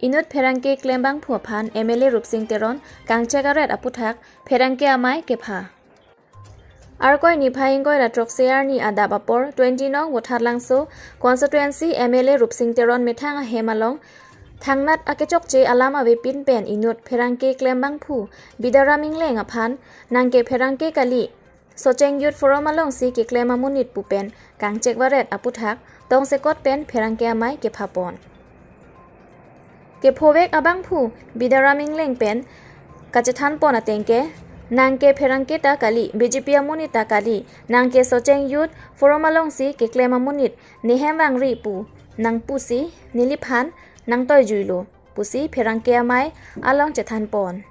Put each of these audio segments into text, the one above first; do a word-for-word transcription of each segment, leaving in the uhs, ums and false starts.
Inut pherangke klembangphu aphan M L A Rupsing Teron kangchek aret aputhak pherangke amei kepha. Arkoi niphai ingkoi ra throksi arni adap apor twenty nong Vothatlangso constituency M L A Rupsing Teron methang ahem along thangnat akechokche alam avepin pen inut pherangke klembangphu Bidaram Ingleng aphan nangke pherangke kali, Socheng Youth Forum alongsi keklem amonit pu pen kangchek varet aputhak tongsekot pen pherangke amei kephapon. Kephovek abangphu Bidaram Ingleng pen kachethanpon ateng ke, nangke pherangke ta kali, B J P amonit ta kali, nangke Socheng Youth Forum alongsi keklem amonit, nehem vangri pu nangpusi neliphan nangtoijuilo pusi pherangke amei along chethanpon.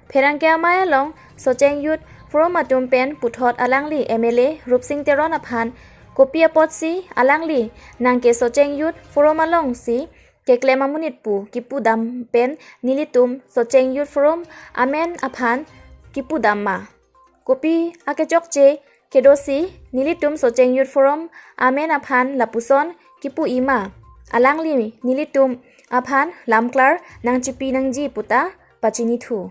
Pherangke amei along Socheng Youth Forum atum pen puthot alangli M L A Rupsing Teron aphan kopi apotsi alangli nangke Socheng Youth Forum alongsi keklem amonit pu kipudam pen nelitum Socheng Youth Forum amen aphan kipudam ma? Kopi akechokche kedosi nelitum Socheng Youth Forum amen aphan lapuson kipu-i ma? Alangli nelitum aphan lamklar nangchipi nangji puta pachinithu.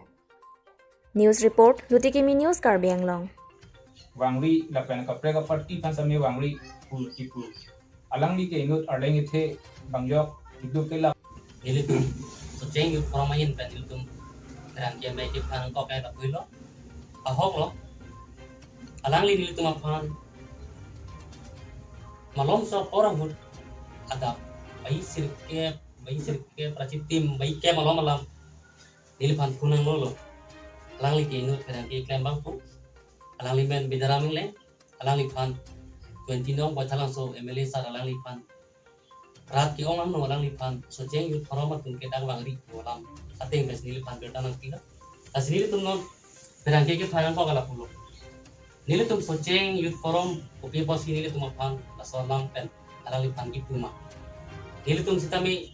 News report, Lutikimi News, Karbi Anglong. Vangri lapen kaprek aparty aphan sami vangri pu kipu. Alangli ke inut arleng ethe bangjok hidu kelak. Nelitum Socheng Youth Forum ahin pen nelitum pherangke amei kepha nangkok ke lapuilo. Ahok lo. Alangli nelitum aphan malomso apor ahut adap bai sirkep, bai sirkep ra chitim, bai kep malom alam neliphan phunang lolo. Alangli ke inut pherangke klembangphu. Alangli men Bidaram Ingleng. Alangliphan twenty nong Vothatlangso M L A sir alangliphan rat ke-ong angno alangliphan Socheng Youth Forum atum ke dak vangri pu alam ateng pen neliphan birta nangpilo. Lasi nelitum non pherangke kepha nangkok ke lapulo. Nelitum Socheng Youth Forum kopi apotsi nelitum aphan laso alam pen alangliphan kipu ma? Nelitum sitame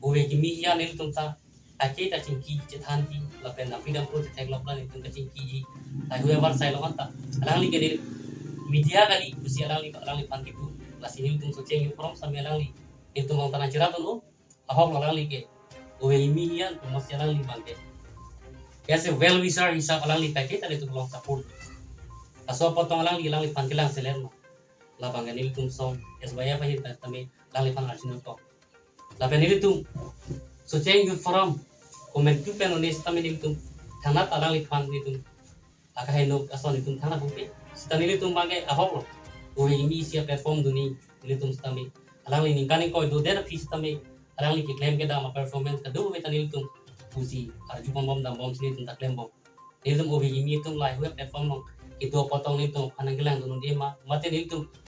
ove kimi hiya nelitum ta ake ta chingki chethanji lapen dampi dampro chetheklok la nelitum kachingkiji. Lahai hui abar sai lo anta alangli ke neli media kali pusi alangli, alangliphan kipu. Lasi nelitum Socheng Youth Forum sami alangli nelitum along ta nangcheratunlo. Ahok lo alangli ke ove kimi hiyan pumosi alangli abang ke as a well wisher hisap alangli ake ta nelitum along support. Laso apot tong alangli, alangliphan kelang seler lo. Labang ke nelitum song S Y F ahin pen tame alangliphan arjunangkok. Lapen nelitum Socheng Youth Forum komantu pen one sitame nelitum thangnat alangliphan nelitum akaheno ason nelitum thangnat pupe. Sita nelitum abang ke ahok lo. Ove kimi isi a-platform dun-i nelitum sitame alangli ningkan ingkoi dodet aphi sitame alangli keklem kedam a-performance kadokave ta nelitum pusi arjuponbom dambomsi nelitum ta klembom. Nelitum ove kimi atum lahai hui platform along kedo apot tong nelitum aphan nangkelangdun un-e ma, mate nelitum